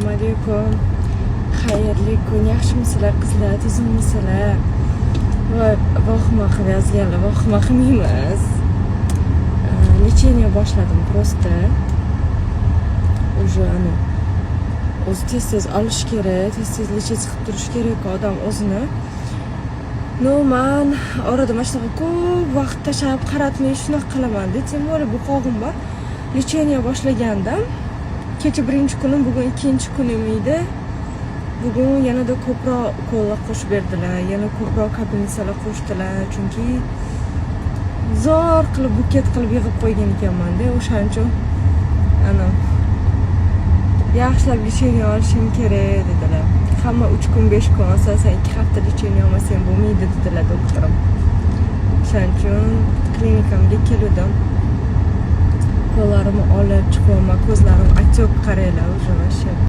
Assalomu alaykum. Xayrli kun. Yaxshimisizlar, qizlar? Tuzukmisizlar? Voy, vahima qilib yozganlar. Vahima qilmaymiz. Лечение boshladim просто. Уже anu o'zi tez tez olish kerak, tez tez лечить qilib turish kerak odam o'zini. Ну, man orada mana shunaqa ko'p vaqt tashlab, qaratmay shunaqa qilaman-da. Тем более bu qog'im bor. Лечение boshlagandim. Kecha birinchi kunim, bugun ikkinchi kunim edi. Bugun yanada ko'proq ukollar qo'shib berdilar, yana ko'proq капельница lar qo'shdilar, chunki zo'r qilib buket qilib yig'ib qo'ygan ekanman-da, o'shaning uchun ana yaxshilab лечение olishim kerak dedilar. Hamma 3 kun, 5 kun olsa, sen 2 hafta лечение olmasang bo'lmaydi dedilar doktorim. O'shaning uchun klinikamga keluvdim. Qo'llarimni olib chiqyapman, ko'zlarim отек, qaranglar, уже вообще.